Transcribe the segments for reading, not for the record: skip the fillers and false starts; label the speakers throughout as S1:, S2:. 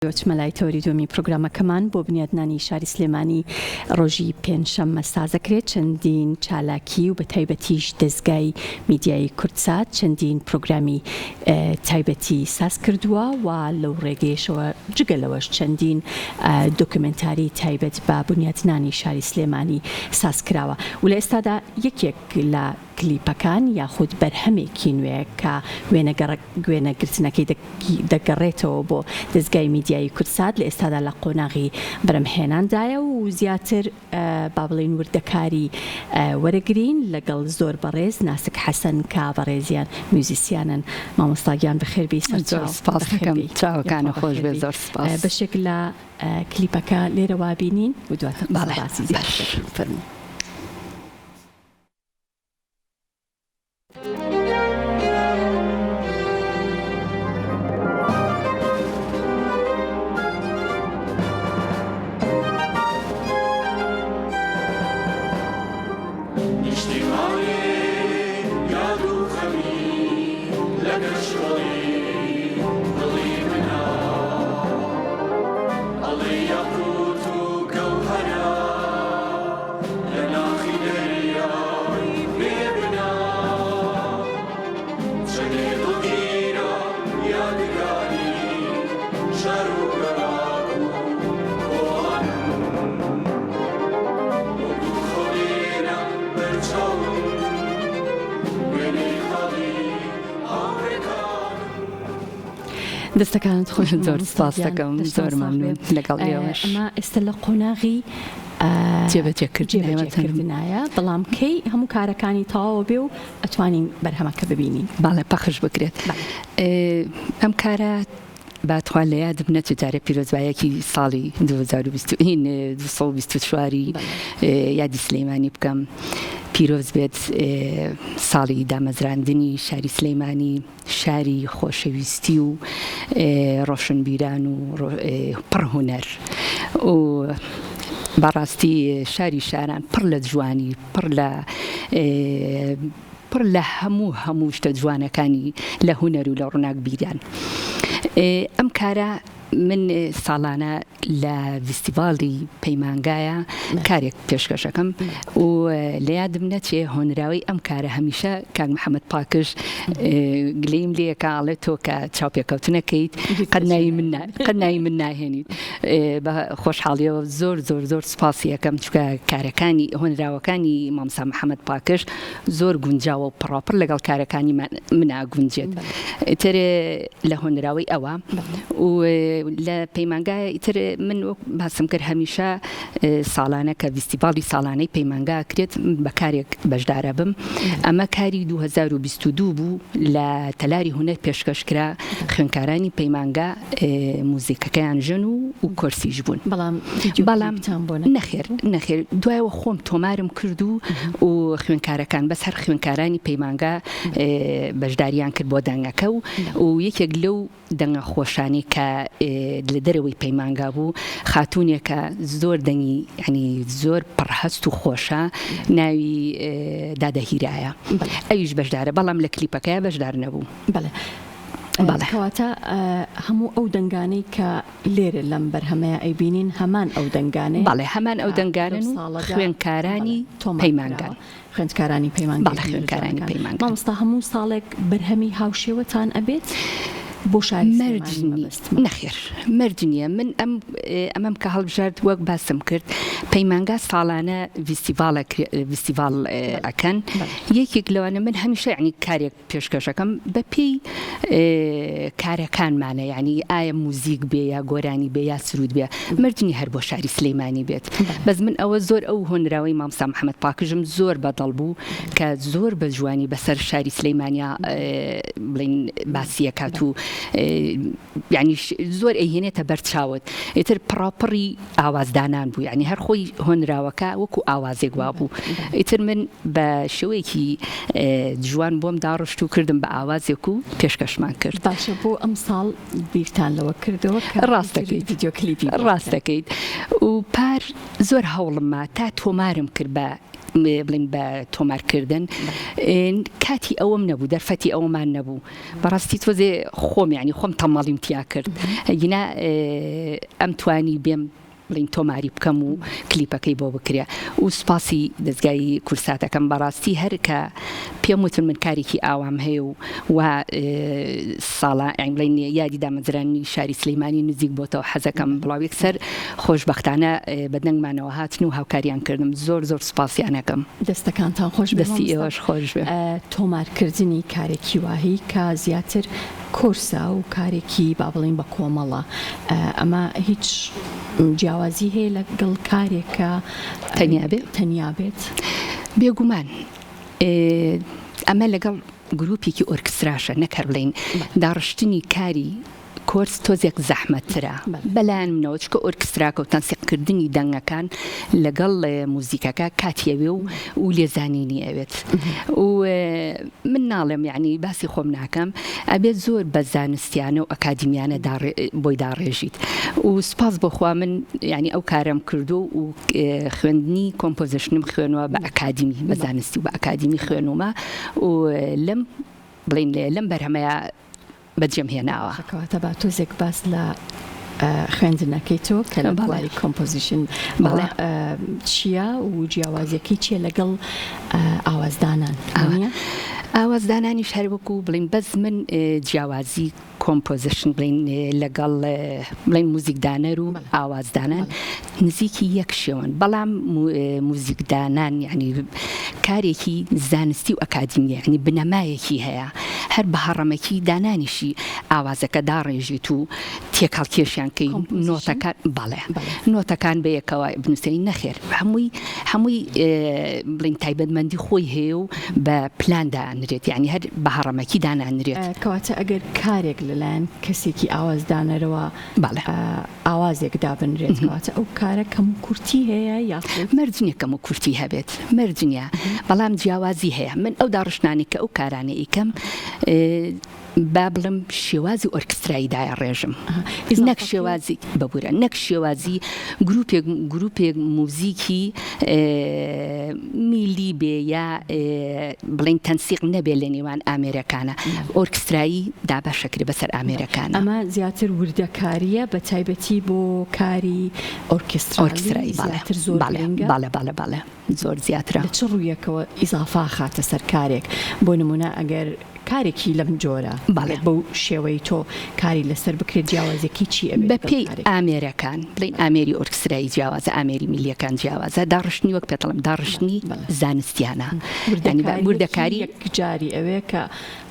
S1: دەچمە لای تەوەری دووەمی پرۆگرامەکەمان بۆ بنیادنانی شاری سلێمانی ڕۆژی پێنجشەممە سازەکرێت چەندین چالاکی و بە تایبەتیش دەزگای میدیایی کوردسات چەندین پرۆگرامی تایبەتی ساز کردووە و لەو ڕێگەیەشەوە جگە لەوەش چەندین دۆکیومێنتاری تایبەت بە بنیادنانی شاری سلێمانی ساز کراوە و لە ئێستادا یەکێک لە کلیپەکان یاخود بەرهەمێکی نوێ کە وێنەگرتنەکەی دەگەڕێتەوە بۆ دەزگای میدیایی کوردسات لە ئێستادا لە قۆناغی بەرەمهێناندایە و زیاتر با بڵێین وردەکاری وەرەگرین لەگەڵ زۆر بەڕێز ناسک حەسەن کە بەڕێزیان میوزیسیانن. مامۆستا گیان بەخێربێی
S2: سەرچاو. زۆر سپاس دەکەم. چاوەکانت خۆش بێت زۆر سپاس.
S1: بەشێک لە کلیپەکە لێرەوە بینین و دواتر قسە باسی زیاتر دەکەین. فەرموو. دەستەکانت خۆش
S2: زۆر سپاس دەکەم زۆر مەمنون لەگەڵ ئێوەش.
S1: ئەمە ئێستا لە قۆناغی جێبەجێکردنایە بەڵام کەی هەموو کارەکانی تەواوە بێ و ئەتوانین بەرهەمەکە ببینین؟
S2: بەڵێ پەخش بکرێت ئەم کارە با تخوا لە یادم نەچێت جارێ پیرۆزبایەکی ساڵی 2024 یادی سلەیمانی بکەم پیرۆز بێت ساڵی دامەزراندنی شاری سلەیمانی شاری خۆشەویستی و ڕۆشنبیران و پڕ هونەر و بەڕاستی شاری شاران پڕ لە جوانی پڕ لە پڕ لە هەموو هەموو شتە جوانەکانی لە هونەر و لە ڕووناکبیران ئەم کارە من ساڵانە لە ڤیستیڤاڵی پەیمانگایە کارێک پێشکەشەکەم و لە یادم نەچێ هۆنراوەی ئەم کارە هەمیشە کاک محەممەد پاکژ گلەیم لێکا ئەڵێ تۆ کە چاوپێکەوتنەکەیت قەت ناوی من قەت ناوی من ناهێنیت بە خۆشحاڵیەوە زۆر زۆر زۆر سوپاسی ئەکەم چونکە کارەکانی هۆنراوەکانی مامۆستا محەممەد پاکژ زۆر گونجاوە و پڕاوپڕ لەگەڵ کارەکانی منا گونجێت ئیتر لە هۆنراوەی ئەوە و لە پەیمانگای ئیتر من وەک باسم کرد هەمیشە ساڵانە کە ڤیستیڤاڵی ساڵانەی پەیمانگا کرێت بە کارێک بەشدارە بم ئەمە کاری 2022 بوو لە تەلاری هونەر پێشکەش کرا خوێنکارانی پەیمانگا موزیکەکەیان ژەن و و کۆرسیش بوون.
S1: بەڵام
S2: بەڵام نەخێر نەخێر دوایەوە خۆم تۆمارم کرد و و خوێنکارەکان بەس هەر خوێنکارانی پەیمانگا بەشداریان کرد بۆ دەنگەکە و و یەکێک لەو دەنگە خۆشانەی کە لە دەرەوەی پەیمانگا بوو خاتوونێکە زۆر دەنگی یعنی زۆر پڕهەست و خۆشە ناوی دادە هیرایە ئەویش بەشدارە بەڵام لە کلیپەکەیا بەشدار نەبوو.
S1: بەڵێ. بەڵێ. کەواتە هەموو ئەو دەنگانەی کە لێرە لەم بەرهەمەیا ئەیبینین هەمان ئەو دەنگانەیە
S2: بەڵێ هەمان ئەو دەنگانەن و خوێندکارانی پەیمانگان.
S1: خوێندکارانی پەیمانگەی
S2: بەڵێ خوێندکارانی پەیمانگان.
S1: مامۆستا هەموو ساڵێک بەرهەمی هاوشێوەتان ئەبێت بۆ شاری
S2: مەرج
S1: سلێمانی
S2: نی
S1: مەبەستمە؟
S2: نەخێر مەرج نییە من ئەم ئەمەم کە هەڵبژارد وەک باسم کرد پەیمانگا ساڵانە ڤیستیڤاڵ ئەکرێ ڤیستیڤاڵ ئەکەن یەکێک لەوانە من هەمیشە یانی کارێک پێشکەشەکەم بە پێی کارەکانمانە یانی ئایا موزیک بێ یا گۆرانی بێ یا سرود بێ مەرج نیە هەر بۆ شاری سلەیمانی بێت بەس من ئەوە زۆر ئەو هۆنراوەی مامۆستا محەمەد پاکژم زۆر بە دڵ بوو کە زۆر بە جوانی بەسەر شاری سلەیمانیا بڵین باسیەکات و یانی زۆر ئەیهێنێتە بەر چاوت ئیتر پڕاوپڕی ئاوازدانان بوو یانی هەر خۆی هۆنراوەکە وەکو ئاوازێک وابوو ئیتر من بە شێوەیەکی جوان بۆم داڕشت و کردم بە ئاوازێک و پێشکەشمان کرد.
S1: باشە بۆ ئەمساڵ بیرتان لەوە کردەوە کە
S2: ڕاستەکەیت
S1: ڤیدیۆ کلیپی بۆ بکەن؟
S2: ڕاستەکەیت و پار زۆر هەوڵم ما تا تۆمارم کرد بە. بڵێن بە تۆمارکردن کاتی ئەوەم نەبوو دەرفەتی ئەوەمان نەبوو بەڕاستی تۆزێ خۆم یعنی خۆم تەمەڵیم تیا کرد گینا ئەم توانی بێم بڵین تۆماری بکەم و کلیپەکەی بۆ بکرێ و سوپاسی دەزگای کورساتەکەم بەڕاستی هەر کە پێم وتن من کارێکی ئاوام هەیە و و ساڵە یانی بڵێین یادی دامەزرانی شاری سلیمانی نزیک بۆتەوە حەزەکەم بڵاو یەکسەر خۆشبەختانە بە دەنگمانەوە هاتن و هاوکاریان کردم زۆر زۆر سوپاسیان ئەکەم.
S1: دەستەکانتان خۆش بێ
S2: دەستی ئێوەش خۆش بێ.
S1: تۆمارکردنی کارێکی واهی کە زیاتر کۆرسە و کارێکی با بڵێین بە کۆمەڵە ئەمە هیچ جیاوازی هەیە لەگەڵ کارێک کە
S2: تەنیا بێ؟
S1: تەنیا بێت؟
S2: بێگومان ئەمە لەگەڵ گروپێکی ئۆرکستراشە نەک هەر بڵێین داڕشتنی کاری کۆرس تۆزێک زەحمەتترە بەلایەن منەوە چونکە ئۆرکستراکە و تەنسیقکردنی دەنگەکان لەگەڵ موزیکەکە کاتی ئەوێ و و لێزانینی ئەوێت و من ناڵێم یعنی باسی خۆم ناکەم ئەبێت زۆر بە زانستیانە و ئەکادیمیانە بۆی داڕێژیت و سوپاس بۆخوا من یعنی ئەو کارەم کردو و خوێندنی composition م خوێنوە بە ئەکادیمی بە زانستی و بە ئەکادیمی خوێنومە و لەم بڵین لەم بەرهەمەیە بەجێم هێناوە.
S1: کەواتە با تۆزێک باس لە خوێندنەکەی تۆ کە لە بواری composition بەڵێ چییە و جیاوازیەکەی چییە لەگەڵ ئاوازدانان؟
S2: ئاوازدانانیش هەر وەکو بڵین بەس من جیاوازی composition بڵین لەگەڵ بڵین موزیکدانەر و ئاوازدانان نزیکی یەک شێوەن بەڵام موزیکدانان یعنی کارێکی زانستی و ئەکادیمیە یعنی بنەمایەکی هەیە هەر بە هەڕەمەکی دانانیشی ئاوازەکە داڕێژیت و تێکهەڵکێشیان کەی نۆتەکان بەڵێ نۆتەکان بەیەکەوە بنووسێنی نەخێر هەمووی هەمووی بڵین تایبەتمەندی خۆی هەیە و بە پلان دانرێت یعنی هەر بە هەڕەمەکی دانانرێت.
S1: کەواتە ئەگەر کارێک لەلایەن کەسێکی ئاوازدانەرەوە
S2: بەڵێ.
S1: ئاوازێک دابنرێت کەواتە ئەو کارە کەموکورتی هەیە یاخود؟
S2: مەرج نییە کەموکورتی هەبێت مەرج نییە بەڵام جیاوازی هەیە من ئەو داڕشتنانەی کە ئەو کارانەی ئەیکەم با بڵێم شێوازی ئۆرکسترایی دایەڕێژم نەک شێوازی ببورە نەک شێوازی گروپێک گروپێک موزیکی میلی بێ یا بڵێین تەنسیق نەبێ لە نێوان ئامێرەکانە ئۆرکسترایی دابەشەکرێ بەسەر ئامێرەکانە.
S1: ئەمە زیاتر وردەکارییە بە تایبەتی بۆ کاری ئۆرکسترالی زیاتر زۆر گرنگە.
S2: بەڵێ بەڵێ بەڵێ زۆر زیاترە.
S1: لە چ ڕوویەکەوە ئیزافە ئەخاتە سەر کارێک؟ بۆ نموونە ئەگەر کارێکی لەم جۆرە
S2: بەڵێ.
S1: بەو شێوەی تۆ کاری لەسەر بکرێت جیاوازیەکەی چی ئەبێت
S2: لەگەڵ بەپێی کارێکی. ئامێرەکان بڵێین ئامێری ئۆرکسترایی جیاوازە ئامێری میللیەکان جیاوازە داڕشتنی وەک پێت دەڵێم داڕشتنی زانستیانە یانی بە
S1: وردەکاریەکی
S2: وردەکاری
S1: یەکجاری ئەوێ کە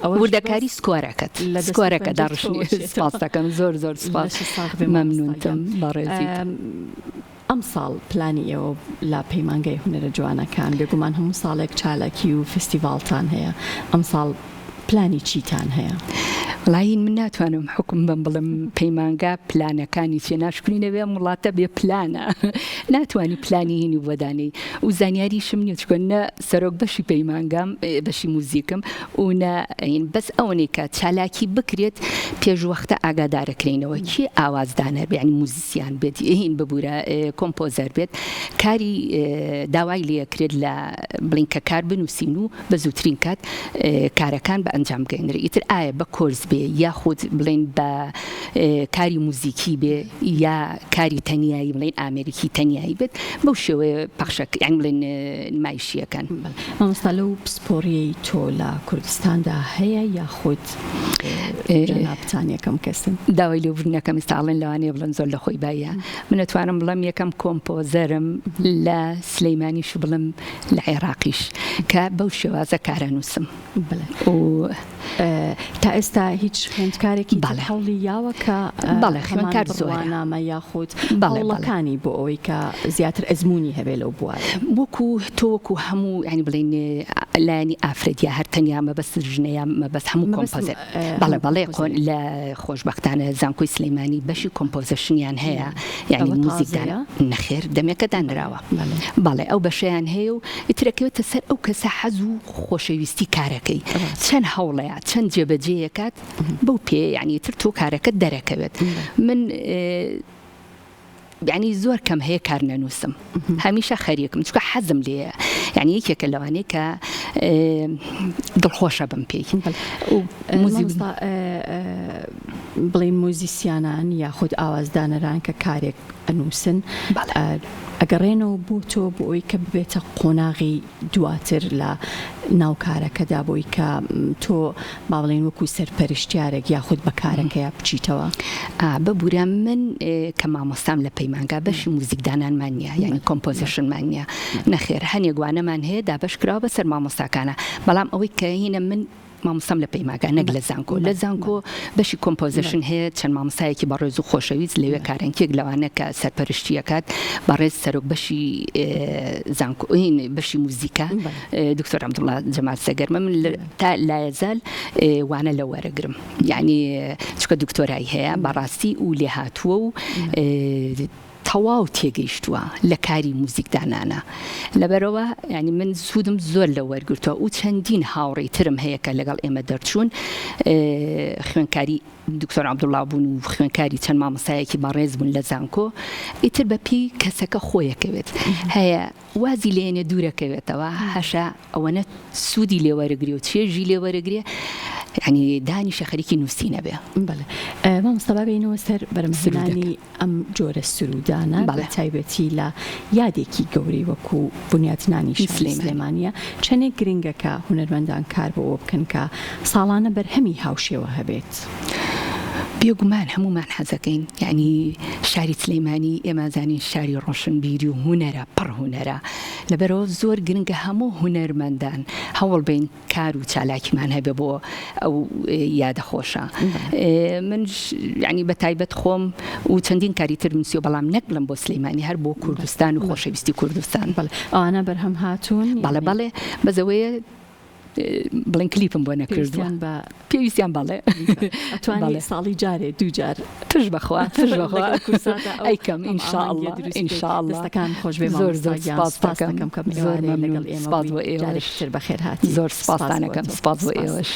S1: ئەوەش
S2: وردەکاری
S1: بەس
S2: score ەکەت
S1: لە دەست و
S2: score ەکە
S1: پەنجەی تۆ
S2: داڕشتنی
S1: وەشێتەوە.
S2: سپاست دەکەم زۆر زۆر سپاس
S1: لەشت ساغ بێ مامۆستا
S2: مەمنونتم
S1: گیان.
S2: بەڕێزیت.
S1: ئەمساڵ پلانی ئێوە لە پەیمانگای هونەرە جوانەکان، بێگومان هەموو ساڵێک چالاکی و فستیڤاڵتان هەیە، ئەمساڵ پلانی چیتان هەیە؟
S2: وەڵایی من ناتوانم حوکم بەم بڵێم پەیمانگا پلانەکانی چیە، ناشکری نەبێ ئەم وڵاتە بێ پلانە ناتوانی پلانی هینی بۆ دانێی و زانیاریشم نیە چونکە نە سەرۆک بەشی پەیمانگام بەشی موزیکم و نە هین بەس ئەوەنەی کە چالاکی بکرێت پێشوەختە ئاگادارەکرێینەوە کێ ئاوازدانەر بێ یانی موزیسیان بێت هین ببورە composer بێت کاری داوای لێکرێت لە بڵین کە کار بنووسین و بە زووترین کات کارەکان بە ئەنجام بگەینرێ ئیتر ئایا بە کۆرس بێ یاخود بڵین بە کاری موزیکی بێ یا کاری تەنیایی بڵین ئامێریکی تەنیایی بێت بەو شێوەیە پەخشە یان بڵێن نمایشیەکەن.
S1: مامۆستا لەو پسپۆڕیەی تۆ لە کوردستاندا هەیە یاخود جەنابتان یەکەم کەسن؟
S2: داوای لێبوردن ئەکەم ئیستا ئەڵێن لەوانەیە بڵێن زۆر لە خۆی بایە من ئەتوانم بڵێم یەکەم composer م لە سلەیمانیش و بڵێم لە عێراقیش کە بەو شێوازە کارەنووسم و
S1: تا ئێستا هیچ خوێندکارێکی تر هەوڵی یاوە کە
S2: بەڵێ خوێندکار زۆرە
S1: بڕوانامە یاخود هەوڵەکانی بۆ ئەوەی کە زیاتر ئەزموونی هەبێ لەو بوارە؟
S2: وەکو تۆ وەکو هەموو یانی بڵێین لایەنی ئافرەت یا هەر تەنیا مەبەست ژنە یا مەبەست هەموو composer بەڵێ بەڵێ لە خۆشبەختانە زانکۆی سلەیمانی بەشی composition یان هەیە یانی موزیکدان نەخێر دەمێکە دانراوە بەڵێ ئەو بەشەیان هەیە و ئیترەکەوێتە سەر ئەو کەسە حەز و خۆشەویستی کارەکەی چەند هەوڵەیە چەند جێبەجێیەکات بەو پێ یعنی تر تۆ کارەکەت دەرەکەوێت من یعنی زۆر کەم هەیە کار نەنووسم هەمیشە خەریکم چکە حەزم لێیە. یعنی یەکێکە لەوانەیە کە دڵخۆشە بم پێی
S1: بڵێ موزیسیانان یاخود ئاوازدانەران کە کارێک ئەنووسن ئەگەڕێنەوە بۆ تۆ بۆ ئەوی کە ببێتە قۆناغی دواتر لە ناو کارەکەدا بۆی کە تۆ با بڵێین وەکو سەرپەرشتیارێک یاخود بە کارەکەیا بچیتەوە؟
S2: ئا ببورە من کە مامۆستام لە پەیمانگا بەشی موزیک دانانمان نیە یانی composition مان نیە نەخێر هەنێک وانەمان هەیە دابەش کراوە بەسەر مامۆستاکانا بەڵام ئەوەی کە هینە من مامۆستام لە پەیماگا نەک لە زانکۆ لە زانکۆ بەشی composition هەیە چەند مامۆستایەکی بەڕێز و خۆشەویست لەوێ کارەنکێک لەوانە کە سەرپەرشتی ئەکات بەڕێز سەرۆک بەشی زانکۆ بەشی موزیکە دکتۆر عەبدوڵا جەمال سەگەرمە من تا لایەزال وانە لەو وەرەگرم یعنی چکە دکتۆرای هەیە بەڕاستی و لێهاتووە و تەواو تێگەیشتووە لە کاری موزیک دانانە لەبەرئەوە یانی من سوودم زۆر لەو وەرگرتووە و چەندین هاوڕێی ترم هەیە کە لەگەڵ ئێمە دەرچوون خوێنکاری دکتۆر عەبدوڵا بوون و خوێنکاری چەند مامۆستایەکی بەڕێز بوون لە زانکۆ ئیتر بە پێی کەسەکە خۆیەکەوێت هەیە وازی لێنێ دوورەکەوێتەوە هەشە ئەوەنە سوودی لێ وەرگری و چێژی لێ وەرگرێ یانی دانیشە خەریکی نووسینە بێ.
S1: بەڵێ مامۆستا با بێینەوە سەر بەرهەمهێنانی ئەم جۆرە سروودانە بە تایبەتی لە یادێکی گەورەی وەکو بنیاتنانی شاری سلێمانییە چەندێک گرنگە کە هونەرمەندان کار بۆ ئەوە بکەن کە ساڵانە بەرهەمی هاوشێوە هەبێت؟
S2: بێگومان هەموومان حەزەکەین یانی شاری سلێمانی ئێمە زانین شاری ڕۆشنبیری و هونەرە پڕ هونەرە لەبەرئەوە زۆر گرنگە هەموو هونەرمەندان هەوڵ بەین کار و چالاکیمان هەبێ بۆ ئەو یادە خۆشە من یعنی بە تایبەت خۆم و چەندین کاری تر نووسیوە بەڵام نەک بڵم بۆ سلەیمانی هەر بۆ کوردستان و خۆشەویستی کوردستان
S1: ئەوانە بەرهەم هاتوون
S2: بەڵێ بەڵێ بەزەوەیە بڵێن کلیپم بۆ نەکردووە پێویستیان بەڵێ
S1: ئەتوانی ساڵی جارێ دوو جار
S2: تش بەخوا تش بەخوا ئەیکەم إن شاء الله إن شاء الله
S1: دەستەکان خۆش بێ
S2: زۆر زۆر سپاس دەکەم
S1: کە زۆر لەگەڵ ئێمە
S2: سپاس بۆ ئێوەش
S1: جارێکی تر بەخێر هاتی
S2: زۆر سپاستان ئەکەم سپاس بۆ ئێوەش.